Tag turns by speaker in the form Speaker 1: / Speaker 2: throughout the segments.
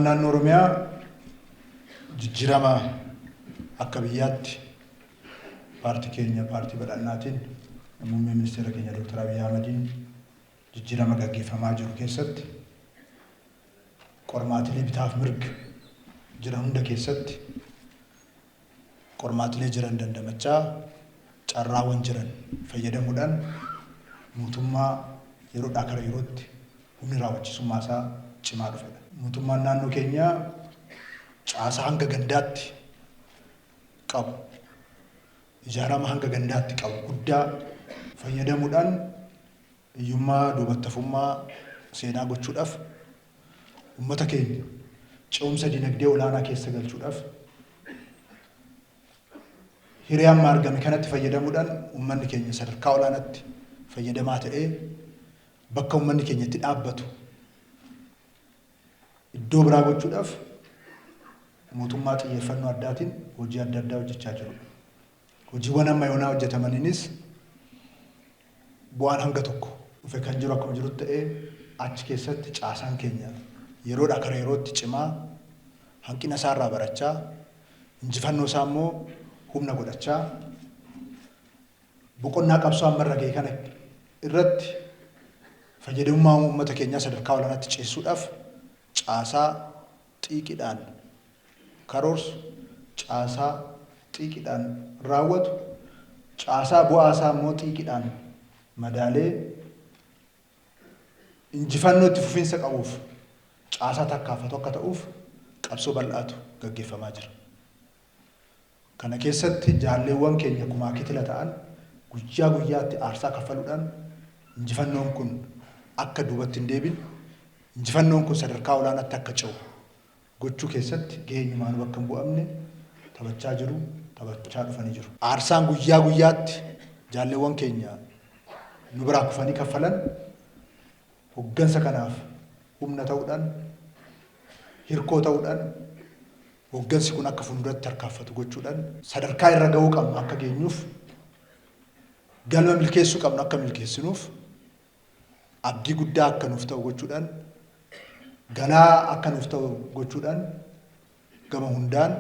Speaker 1: Mootummaan naannoo Oromiyaa jijjiirama akka biyyaatti paartii keenya paartii badhaadhinaatiin muummee ministeera keenya Dr. Abiy Ahmediin jijjiirama gaggeeffamaa jiru keessatti qormaatilee bitaaf mirga jiran hunda keessatti qormaatilee jiran dandamachaa carraawwan jiran fayyadamuudhaan mootummaa yeroodhaa gara yerootti humni raawwachiisummaa isaa cimaa dhufedha. Mootummaan naannoo keenyaa caasaa hanga gandaatti qabu, ijaarama hanga gandaatti qabu guddaa fayyadamuudhaan hiyyummaa duubattafummaa seenaa gochuudhaaf uummata keenya ce'umsa dinagdee olaanaa keessa galchuudhaaf hiree amma argame kanatti fayyadamuudhaan uummanni keenya sadarkaa olaanaatti fayyadamaa ta'ee bakka uummanni keenya itti dhaabbatu iddoo biraa gochuudhaaf mootummaa xiyyeeffannoo addaatiin hojii adda addaa hojjechaa jirudha. Hojiiwwan amma yoonaa hojjetamaniinis bu'aan hanga tokko dhufe kan jiru akkuma jirutti ta'ee achi keessatti caasaan keenya yeroodhaa gara yerootti cimaa hanqina isaarraa barachaa injifannoo isaa immoo humna godhachaa boqonnaa qabsoo amma irra ga'e kana irratti fayyadamummaa uummata keenyaa sadarkaa olaanaatti ceesisuudhaaf caasaa xiiqiidhaan karoorsu, caasaa xiiqiidhaan raawwatu, caasaa bu'aa isaa immoo xiiqiidhaan madaalee injifannoo itti fufiinsa qabuuf caasaa tarkaanfatu akka ta'uuf qabsoo bal'aatu gaggeeffamaa jira. Kana keessatti jaalleewwan keenya kumaa kitila ta'an guyyaa guyyaatti aarsaa kaffaluudhaan injifannoon kun akka duubatti hin deebine, injifannoon kun sadarkaa olaanaatti akka ce'u gochuu keessatti gahee eenyumaanuu bakka hin bu'amne taphachaa jiru, taphachaa dhufanii jiru. Aarsaan guyyaa guyyaatti jaalleewwan keenya nu biraa kufanii kaffalan hoggansa kanaaf humna ta'uudhaan, hirkoo ta'uudhaan hoggansi kun akka fuulduratti tarkaanfatu gochuudhaan sadarkaa irra gahuu qabnu akka geenyuuf galma milkeessuu qabnu akka milkeessinuuf abdii guddaa akka nuuf ta'u gochuudhaan galaa akka nuuf ta'u gochuudhaan gama hundaan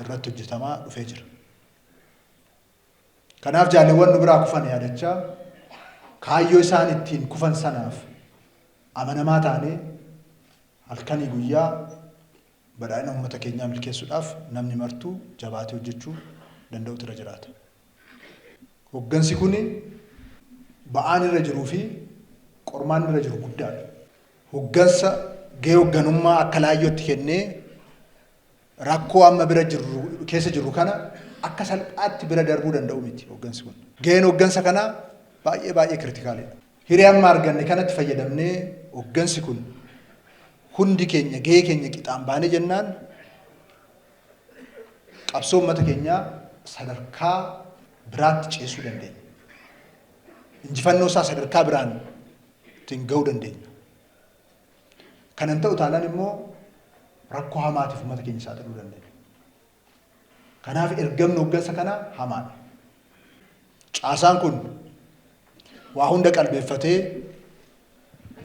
Speaker 1: irratti hojjetamaa dhufee jira. Kanaaf jaalleewwan nu biraa kufan yaadachaa kaayyoo isaan ittiin kufan sanaaf amanamaa taanee halkanii guyyaa badhaadhina uummata keenyaa milkeessuudhaaf namni martuu jabaatee hojjechuu danda'utu irra jiraata. Hoggansi kun ba'aan irra jiruu fi qormaan irra jiru guddaadha. Hoggansa gahee hogganummaa akka laayyootti kennee rakkoo amma bira jirru keessa jirru kana akka salphaatti bira darbuu danda'u miti hoggansi kun. Gaheen hoggansa kanaa baay'ee baay'ee kiritikaalidha. Hiree amma arganne kanatti fayyadamnee hoggansi kun hundi keenya gahee keenya qixaan baanee jennaan qabsoo uummata keenyaa sadarkaa biraatti ceesuu dandeenya. Injifannoo isaa sadarkaa biraan ittiin gahuu dandeenya. Kanan ta'u taanaan immoo rakkoo hamaatiif uummata keenya saaxiluu dandeenya. Kanaaf ergamni hoggansa kanaa hamaadha. Caasaan kun waa hunda qalbeeffatee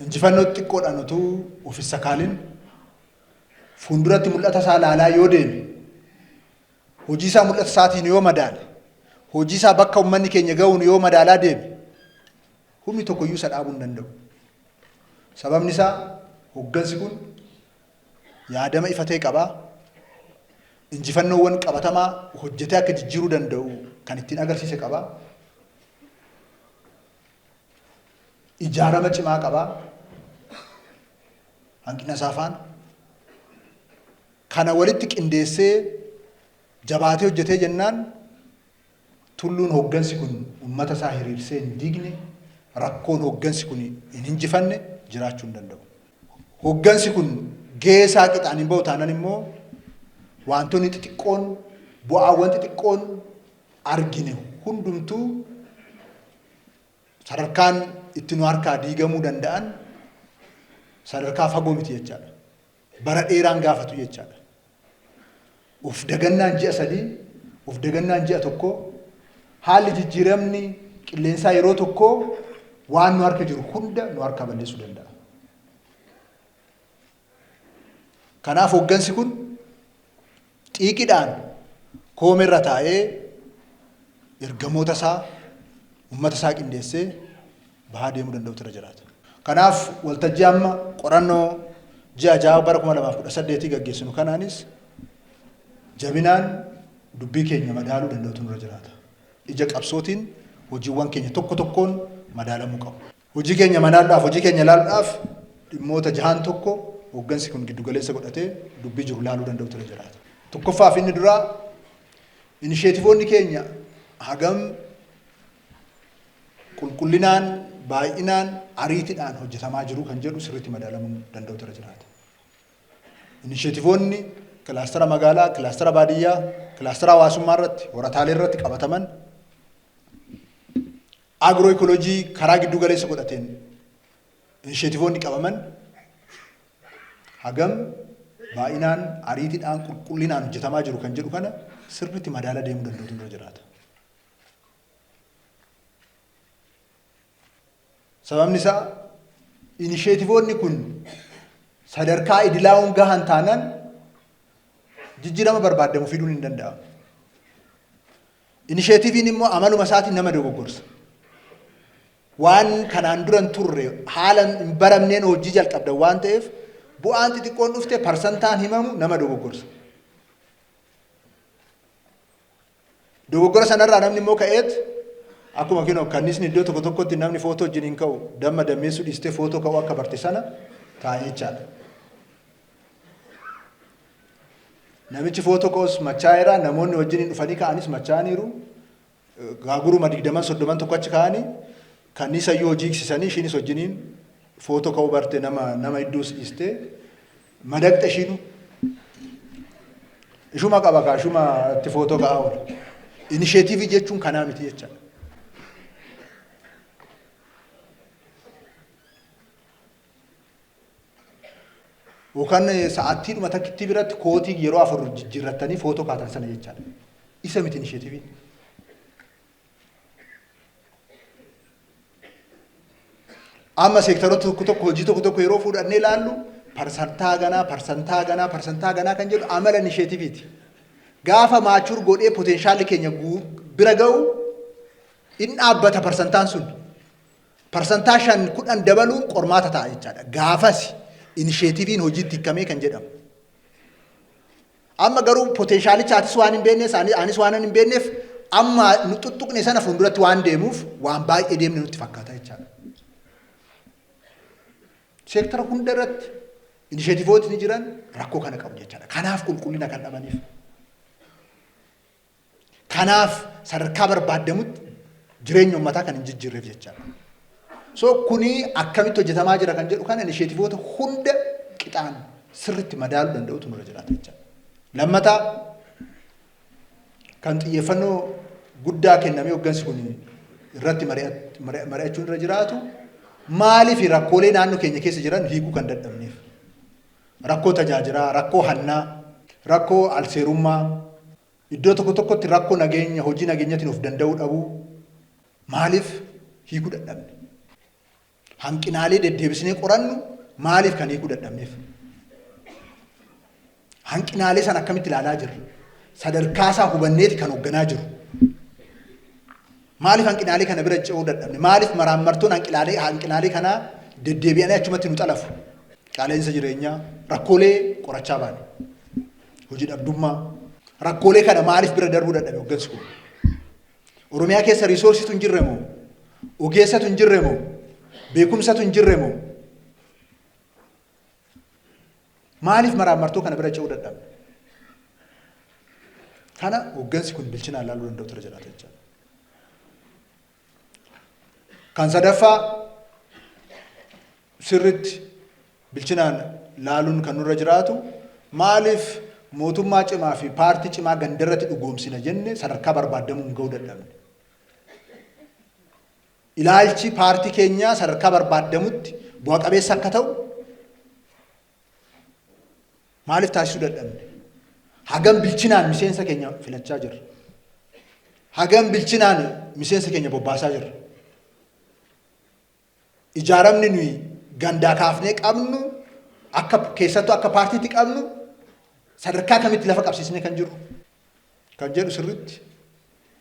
Speaker 1: injifannoo xiqqoodhaan utuu of hin sakaalin fuulduratti mul'ata isaa ilaalaa yoo deeme hojii isaa mul'ata isaatiin yoo madaale hojii isaa bakka uummanni keenya ga'uun yoo madaalaa deeme humni tokkoyyuu isa dhaabuu hin danda'u. Sababni isaa hoggansi kun yaadama ifa ta'e qaba. Injifannoowwan qabatamaa hojjetee akka jijjiiruu danda'u kan ittiin agarsiise qaba. Ijaarama cimaa qaba. Hanqina isaa faana. Kana walitti qindeessee jabaatee hojjetee jennaan tulluun hoggansi kun uummata isaa hiriirsee hin diigne, rakkoon hoggansi kun hin injifanne jiraachuu hin danda'u. Hoggansi kun gahee isaa qixaan hin ba'u taanaan immoo wantoonni xixiqqoon bu'aawwan xixiqqoon argine hundumtuu sadarkaan itti nu harkaa diigamuu danda'an sadarkaa fagoo miti jechaadha. Bara dheeraan gaafatu jechaadha. Of dagannaan ji'a 3, of dagannaan ji'a 1, haalli jijjiiramni qilleensaa yeroo tokkoo waan nu harka jiru hunda nu harkaa balleessuu danda'a. Kanaaf hooggansi kun xiiqidhaan koomerra taa'ee ergamoota isaa uummata isaa qindeessee bahaa deemuu danda'utu irra jiraata. Kanaaf waltajjii amma qorannoo ji'a 6 bara 2018 gaggeessinu kanaanis jabinaan dubbii keenya madaaluu danda'utu nurra jiraata. Ija qabsootiin hojiiwwan keenya tokko tokkoon madaalamuu qabu. Hojii keenya madaaluudhaaf, hojii keenya ilaaluudhaaf dhimmoota jahaan tokko hooggansi kun giddugaleessa godhatee dubbii jiru ilaaluu danda'utu irra jiraata. Tokkoffaaf inni duraa, inisheetivoonni keenya hagam qulqullinaan, baay'inaan, ariitiidhaan hojjetamaa jiru kan jedhu sirriitti madaalamuu danda'utu irra jiraata. Inisheetivoonni kilaastara magaalaa, kilaastara baadiyyaa, kilaastara hawaasummaa irratti, horataalee irratti qabataman agiroo ikoloojii karaa giddu galeessa godhateen inisheetivoonni qabaman hagam baay'inaan, ariitiidhaan, qulqullinaan hojjetamaa jiru kan jedhu kana sirriitti madaala deemuu danda'utu irra jiraata. Sababni isaa, inisheetivoonni kun sadarkaa idilaa'uun gahan taanaan jijjiirama barbaadamu fiduun hin danda'amu. Inisheetiiviin immoo amaluma isaatiin nama dogoggorsa. Waan kanaan dura hin turre, haala hin baramneen hojii jalqabdan waan ta'eef, bu'aan xixiqqoon dhufte parsantaan himamu nama dogoggorsa. Dogoggora sanarraa namni immoo ka'eet akkuma kinoo kannisni iddoo tokko tokkotti namni footoo wajjin hin ka'u, damma dammeessuu dhiistee footoo ka'uu akka barte sana taa'ee jechaadha. Namichi footoo ka'us machaa'eera, namoonni wajjin hin dhufanii ka'anis machaa'aniiru. Gaaguruma 20 30 tokko achi ka'anii kanniisa iyyuu hojii hiiksisanii, ishiinis wajjiniin footoo ka'uu barte, nama iddoos dhiistee madaqxe ishiinu. Ishuma qaba kaa, ishuma itti footoo ka'aa oola. Inisheetiivii jechuun kanaa miti jechaadha. Yookaan sa'aattiidhuma takkittii biratti kootii yeroo 4 jijjiirrattanii footoo kaatan sana jechaadha. Isa miti inisheetiiviin. Amma seektaroota tokko tokko, hojii tokko tokko yeroo fuudhannee ilaallu, parsantaa ganaa, parsantaa ganaa, parsantaa ganaa kan jedhu amala inisheetiiviiti. Gaafa mature godhee poteenshaalli keenya bira ga'u in dhaabbata parsantaan sun. Parsantaa 5, 10 dabaluun qormaata ta'a jechaadha. Gaafas inisheetiiviin hojiitti hiikamee kan jedhamu. Amma garuu potenshaalicha atis waan hin beekneef, anis waan hin beekneef, amma nu tuttuqne sana fuulduratti waan deemuuf waan baay'ee deemne nutti fakkaata jechaadha. Seektara hunda irratti inisheetiivootni jiran rakkoo kana qabu jechaadha. Kanaaf qulqullina kan dhabaniif. Kanaaf sadarkaa barbaadamutti jireenya uummataa kan hin jijjiirreef jechaadha. So kuni akkamitti hojjetamaa jira kan jedhu kana inisheetiivoota hunda qixaan sirriitti madaaluu danda'utu nurra jiraata jechaadha. Lammataa, kan xiyyeeffannoo guddaa kennamee hoggansi kun irratti mari'achuun irra jiraatu, maaliif rakkoolee naannoo keenya keessa jiran hiikuu kan dadhabneef? Rakkoo tajaajilaa, rakkoo hannaa, rakkoo alseerummaa, iddoo tokko tokkotti rakkoo nageenya, hojii nageenyatiin of danda'uu dhabuu maaliif hiikuu dadhabne? Hanqinaalee deddeebisnee qorannu maaliif kan hiikuu dadhabneef? Hanqinaalee sana akkamitti ilaalaa jirra? Sadarkaa isaa hubanneeti kan hoogganaa jiru. Maaliif hanqinaalee kana bira ce'uu dadhabne? Maaliif maraammartoon hanqinaalee kanaa deddeebi'anii achumatti nu xalafu? Qaala'insa jireenyaa, rakkoolee qorachaa baane. Hojii dhabdummaa, rakkoolee kana maaliif bira darbuu dadhabe hooggansi kun? Oromiyaa keessa riisoorsiitu hin jirre moo? Ogeessatu hin jirre moo? Beekumsatu hin jirre moo? Maaliif maraammartoo kana bira ce'uu dadhabne? Kana hooggansi kun bilchinaan ilaaluu danda'u ture jiraata jechaadha. Kan sadaffaa sirritti bilchinaan laaluun kan nurra jiraatu, maaliif mootummaa cimaa fi paartii cimaa gandarratti dhugoomsina jenne sadarkaa barbaadamuun ga'uu dadhabne? Ilaalchi paartii keenyaa sadarkaa barbaadamutti bu'a qabeessa akka ta'u maaliif taasisuu dadhabne? Hagam bilchinaan miseensa keenya filachaa jirra? Hagam bilchinaan miseensa keenya bobbaasaa jirra? Ijaaramni nuyi gandaa kaafnee qabnu, akka keessattuu akka paartiitti qabnu, Sadarkaa kamitti lafa qabsiisnee kan jirru kan jedhu sirriitti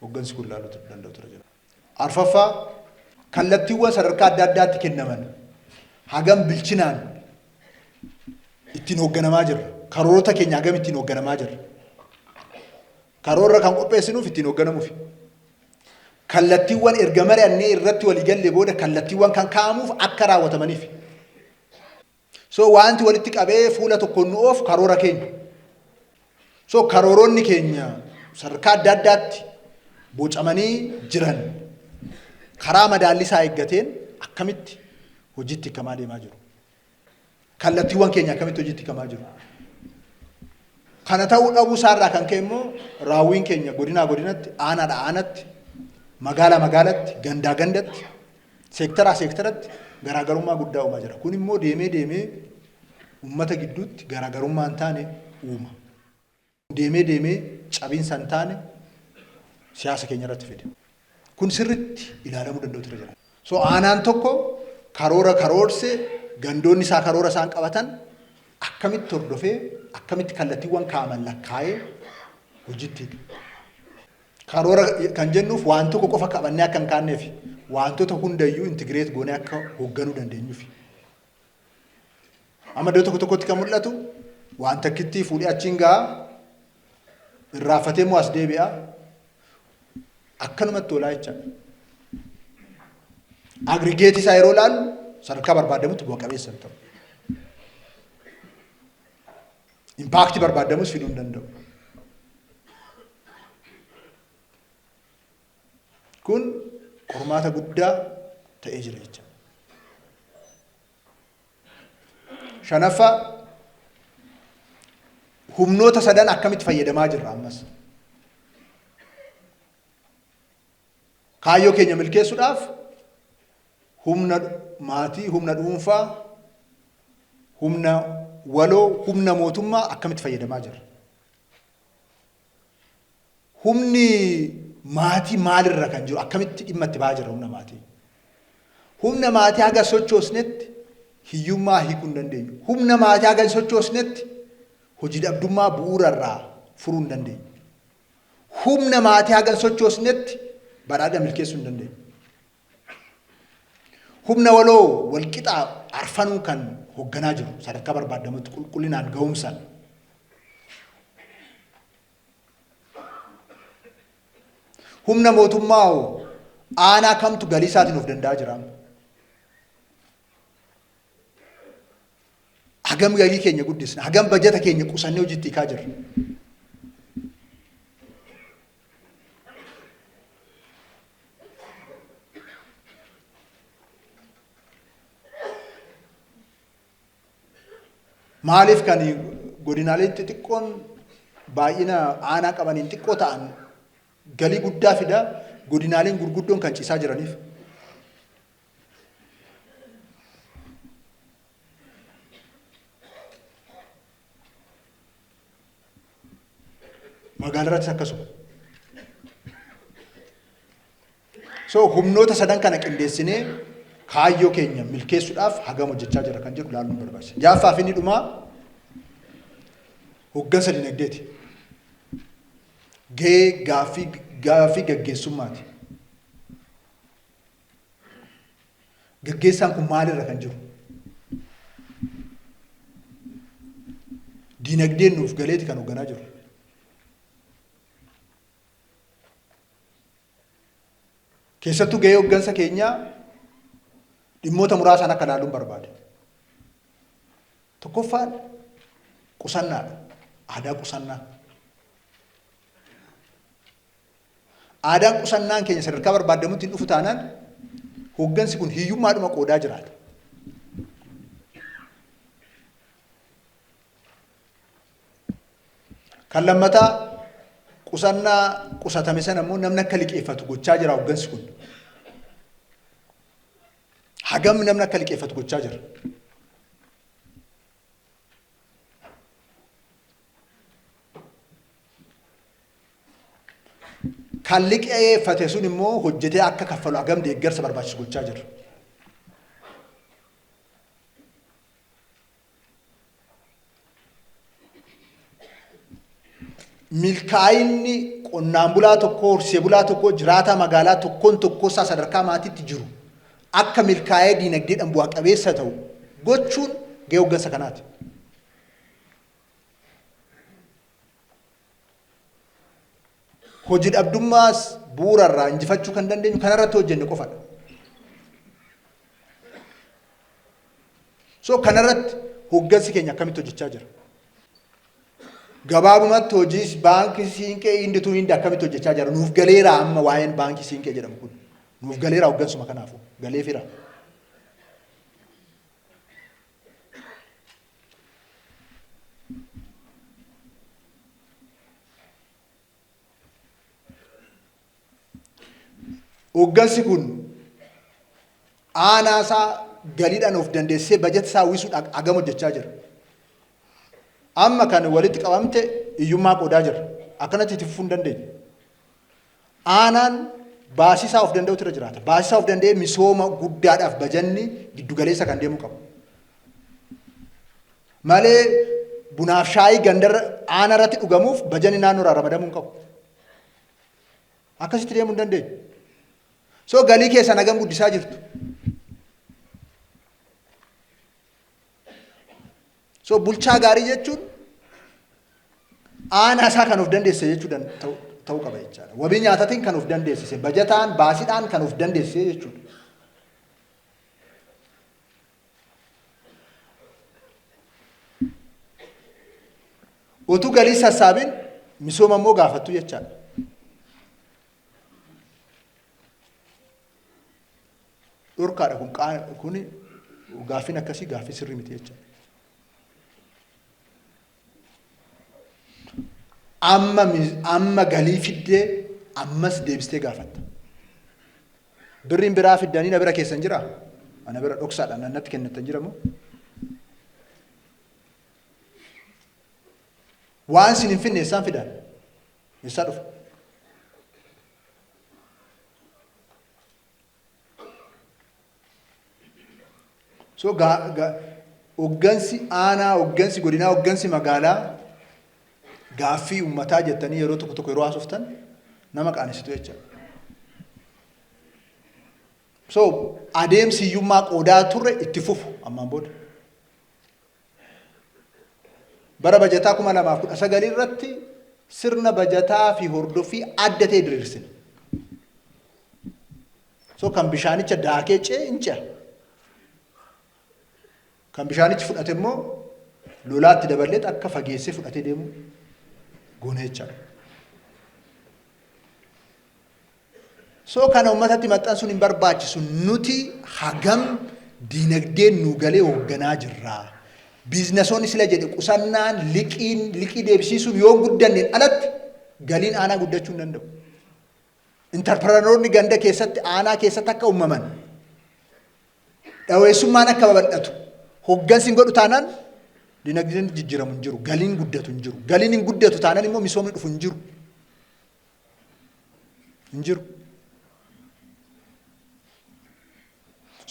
Speaker 1: hoggansi kun ilaaluu danda'u ture jira. Arfaffaa, kallattiiwwan sadarkaa adda addaatti kennaman hagam bilchinaan ittiin hoogganamaa jirra? Karoorota keenya hagam ittiin hoogganamaa jirra? Karoora kan qopheessinuuf ittiin hoogganamuuf. Kallattiiwwan erga mari'annee irratti walii gallee booda kallattiiwwan kan kaa'amuuf akka raawwatamaniif. So wanti walitti qabee fuula tokkoon nu oofu karoora keenya. So karooronni keenya sadarkaa adda addaatti bocamanii jiran karaa madaallisaa eeggateen akkamitti hojiitti hiikamaa deemaa jiru? Kallattiiwwan keenya akkamitti hojiitti hiikamaa jiru? Kana ta'uu dhabuu isaarraa kan ka'e immoo raawwiin keenya godinaa godinatti, aanaadha aanatti, magaalaa magaalatti, gandaa gandatti, seektaraa seektaratti garaagarummaa guddaa uumaa jira. Kun immoo deemee deemee uummata gidduutti garaagarummaa hin taane uuma. Deemee deemee cabiinsa hin taane siyaasa keenya irratti fide. Kun sirriitti ilaalamuu danda'u ture jira. So aanaan tokko karoora karoorse, gandoonni isaa karoora isaan qabatan akkamitti hordofee, akkamitti kallattiiwwan kaa'aman lakkaa'ee hojiitti hiika? Karoora kan jennuuf waan tokko qofa qabannee akka hin kaanneef, wantoota hundayyuu integrate goonee akka hoogganuu dandeenyuuf. Amma iddoo tokko tokkotti kan mul'atu waan takkittii fuudhee achiin ga'a, irraanfatee immoo as deebi'a. Akkanumatti oolaa jechaadha. Aggregate isaa yeroo ilaallu sadarkaa barbaadamutti bu'a qabeessa hin ta'u. Impact barbaadamus fiduu hin danda'u. Kun qormaata guddaa ta'ee jira jecha. Shanaffaa, humnoota sadan akkamitti fayyadamaa jirra ammas? Kaayyoo keenya milkeessuudhaaf humna maatii, humna dhuunfaa, humna waloo, humna mootummaa akkamitti fayyadamaa jirra? Humni maatii maalirra kan jiru, akkamitti dhimma itti bahaa jirra humna maatii? Humna maatii haga sochoosnetti hiyyummaa hiikuu hin dandeenyu. Humna maatii haga hin sochoosnetti hojii dhabdummaa bu'uurarraa furuu hin dandeenyu. Humna maatii haga hin sochoosnetti badhaadhina milkeessuu hin dandeenyu. Humna waloo walqixaa arfanuu kan hoogganaa jiru sadarkaa barbaadamutti qulqullinaan ga'umsaan. Humna mootummaa hoo, aanaa kamtu galii isaatiin of danda'aa jira? Hagam galii keenya guddisna? Hagam bajata keenya qusannee hojiitti hiikaa jirra? Maaliif kan godinaaleen xixiqqoon baay'ina aanaa qabaniin xiqqoo ta'an galii guddaa fida, godinaaleen gurguddoon kan ciisaa jiraniif? Magaalaa irrattis akkasuma. So humnoota sadan kana qindeessinee kaayyoo keenya milkeessuudhaaf hagam hojjechaa jira kan jedhu ilaaluun barbaachisa. Ja'affaa fi inni dhumaa hoggansa dinagdeeti. Gahee gaaffii gaggeessummaati. Gaggeessaan kun maalirra kan jiru? Dinagdeen nuuf galeeti kan hogganaa jiru. Keessattuu gahee hoggansa keenyaa dhimmoota muraasaan akka ilaaluun barbaada. Tokkoffaan qusannaadha. Aadaa qusannaa. Aadaan qusannaan keenya sadarkaa barbaadamutti hin dhufu taanaan hoggansi kun hiyyummaadhuma qoodaa jiraata. Kan lammataa, qusannaa qusatame sana immoo namni akka liqeeffatu gochaa jira hoggansi kun. Hagam namni akka liqeeffatu gochaa jira? Kan liqeeffate sun immoo hojjetee akka kaffalu hagam deeggarsa barbaachisu gochaa jira? Milkaa'inni qonnaan bulaa tokkoo, horsee bulaa tokkoo, jiraataa magaalaa tokkoon tokkoo isaa sadarkaa maatiitti jiru akka milkaa'ee diinagdeedhaan bu'aa qabeessa ta'u gochuun gahee hooggansa kanaati. Hojii dhabdummaas bu'uura irraa injifachuu kan dandeenyu kanarratti hojjenne qofadha. So kanarratti hooggansi keenya akkamitti hojjechaa jira? Gabaabumatti hojii baankii siinqee indituu hindi akkamitti hojjechaa jira? Nuuf galeera amma waa'een baankii siinqee jedhamu kun. Nuuf galeera hooggansuma kanaafuu. Galeefira. Hooggansi kun aanaa isaa galiidhaan of dandeessisee bajata isaa uwwisuudhaan hagam hojjechaa jira. Amma kan walitti qabamte hiyyummaa qoodaa jira. Akkanatti itti fufuu hin dandeenyu. Aanaan baasii isaa of danda'utu irra jiraata. Baasii isaa of danda'ee misooma guddaadhaaf bajanni giddugaleessa kan deemuu qabu. Malee bunaaf shaayii gandarra aanaa irratti dhugamuuf bajanni naannoo irraa ramadamuu hin qabu. Akkasitti deemuu hin dandeenyu. So galii keessan hagam guddisaa jirtu? So bulchaa gaarii jechuun aanaa isaa kan of dandeessise jechuu ta'uu qaba jechaadha. Wabii nyaatatiin kan of dandeessise, bajataan, baasiidhaan kan of dandeessise jechuudha. Utuu galii sassaabin misooma immoo gaafattu jechaadha. Dhorkaadha kun kun gaaffiin akkasii gaaffii sirrii miti jechaadha. Amma amma galii fiddee ammas deebistee gaafatta. Birriin biraa fiddanii na bira keessan jiraa? Ana bira dhoksaadhaan natti kennattan jira moo? Waan isin hin finne eessaan fidaan? Eessaa dhufa? So hoggansi aanaa, hoggansi godinaa, hoggansi magaalaa gaaffii uummataa jettanii yeroo tokko tokko yeroo haasoftan nama qaanessitu jecha. So adeemsi hiyyummaa qoodaa turre itti fufu ammaan booda. Bara bajataa 2019 irratti sirna bajataa fi hordoffii adda ta'e diriirsine. So kan bishaanicha daakee ce'e hin ce'a. Kan bishaanichi fudhate immoo lolaatti daballeet akka fageessee fudhatee deemu goone jechaadha. So kana uummatatti maxxansuun hin barbaachisu. Nuti hagam diinagdeen nu galee hoogganaa jirra. Biizinasoonni sila jedhe qusannaan liqiin liqii deebisiisuun yoo hin guddanneen alatti galiin aanaa guddachuu hin danda'u. Intarpiranaroonni ganda keessatti aanaa keessatti akka uumaman dhaweessummaan akka babal'atu hoggansi hin godhu taanaan dinagdeen jijjiiramu hin jiru. Galiin guddatu hin jiru. Galiin hin guddatu taanaan immoo misoomni dhufu hin jiru. Hin jiru.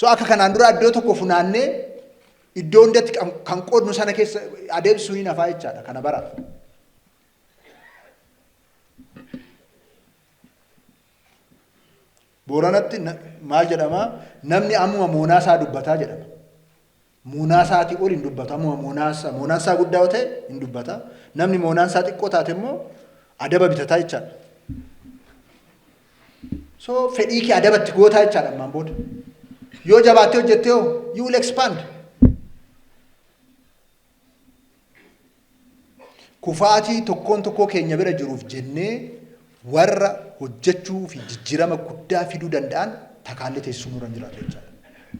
Speaker 1: So akka kanaan dura iddoo tokko funaannee iddoo hundatti kan qoodnu sana keessa adeemsisuun hin hafaa jechaadha kana bara. Booranatti maal jedhama? Namni ammuma moonaa isaa dubbataa jedhama. Moonaa isaatii ol hin dubbatu. Ammuma moonaa isaa moonaan isaa guddaa yoo ta'e hin dubbata. Namni moonaan isaa xiqqoo taate immoo adaba bitataa jechaadha. So fedhii kee adabatti gootaa jechaadha ammaan booda. Yoo jabaattee hojjette hoo you will expand. Kufaatii tokkoon tokkoo keenya bira jiruuf jennee warra hojjechuu fi jijjiirama guddaa fiduu danda'an takaallee teessisuu nurra hin jiraatu jechaadha.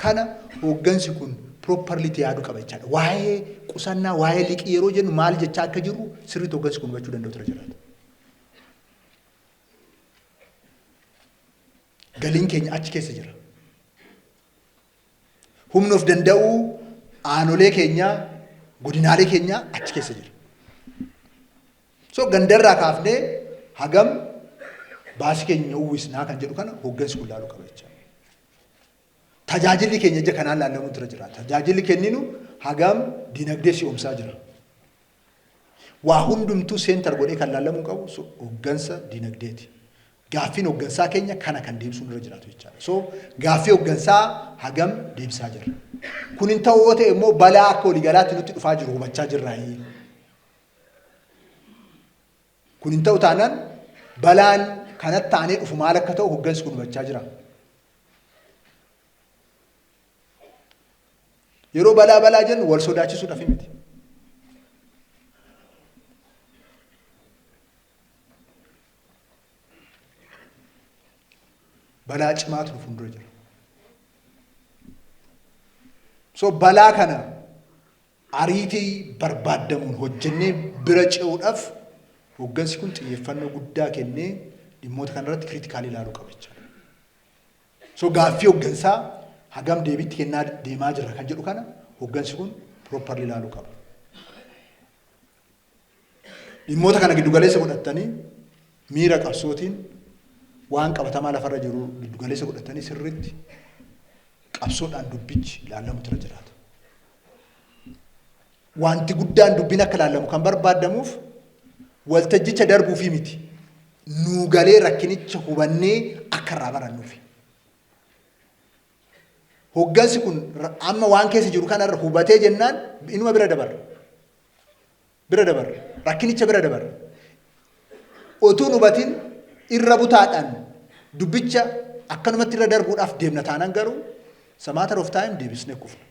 Speaker 1: Kana hooggansi kun properly itti yaaduu qaba jechaadha. Waa'ee qusannaa, waa'ee liqii yeroo jennu maal jechaa akka jirru sirriitti hooggansi kun hubachuu danda'utu irra jiraata. Galiin keenya achi keessa jira. Humna of danda'uu aanolee keenyaa, godinaalee keenyaa achi keessa jira. So gandarraa kaafnee hagam baasii keenya uwwisnaa kan jedhu kana hooggansi kun laaluu qaba jecha. Tajaajilli keenya ija kanaan laallamuutu irra jira. Tajaajilli kenninu hagam dinagdee si'oomsaa jira. Waa hundumtuu center godhee kan laallamuu qabu hoggansa dinagdeeti. Gaaffiin hoggansaa keenya kana kan deebisuun irra jiraatu jechaadha. So gaaffii hoggansaa hagam deebisaa jirra? Kun hin ta'u yoo ta'e immoo balaa akka waliigalaatti nutti dhufaa jiru hubachaa jirraayii. Kun hin ta'u taanaan balaan kanatti aanee dhufu maal akka ta'u hoggansi kun hubachaa jira. Yeroo balaa balaa jennu wal sodaachisuudhaaf miti. Balaa cimaatu nu fuuldura jira. So balaa kana ariitii barbaaddamuun hojjennee bira ce'uudhaaf hoggansi kun xiyyeeffannoo guddaa kennee dhimmoota kanarratti critically ilaaluu qaba jechaadha. So gaaffii hoggansaa hagam deebiitti kennaa deemaa jirra kan jedhu kana hoggansi kun properly ilaaluu qaba. Dhimmoota kana giddugaleessa godhattanii miira qabsootiin waan qabatamaa lafarra jiru giddugaleessa godhatanii sirriitti qabsoodhaan dubbichi ilaallamutu irra jiraata. Wanti guddaan dubbiin akka ilaallamu kan barbaadamuuf waltajjicha darbuufii miti. Nuu galee rakkinicha hubannee akka irraa barannuufi. Hoggansi kun amma waan keessa jiru kanarra hubatee jennaan inuma bira dabarra. Bira dabarra. Rakkinicha bira dabarra. Otuu hin hubatin irra butaadhaan dubbicha akkanumatti irra darbuudhaaf deemna taanaan garuu it's a matter of time deebisnee kufna.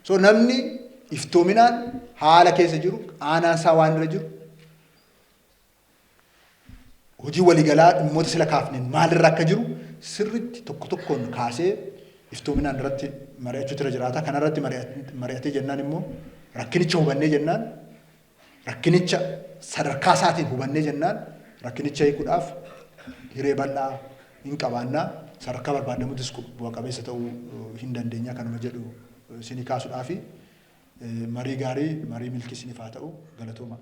Speaker 1: So namni iftoominaan haala keessa jiru, aanaan isaa waan irra jiru, hojii waliigalaa dhimmoota sila kaafneen maalirra akka jiru sirriitti tokko tokkoon kaasee iftoominaan irratti mari'achuutu irra jiraata. Kanarratti mari'atee jennaan immoo rakkinicha hubannee jennaan, rakkinicha sadarkaa isaatiin hubannee jennaan, rakkinicha hiikuudhaaf hiree bal'aa hin qabaannaa, sadarkaa barbaadamuttis bu'a qabeessa ta'uu hin dandeenya kanuma jedhu isinii kaasuudhaafi. Marii gaarii, marii milkii isiniif haa ta'u. Galatooma.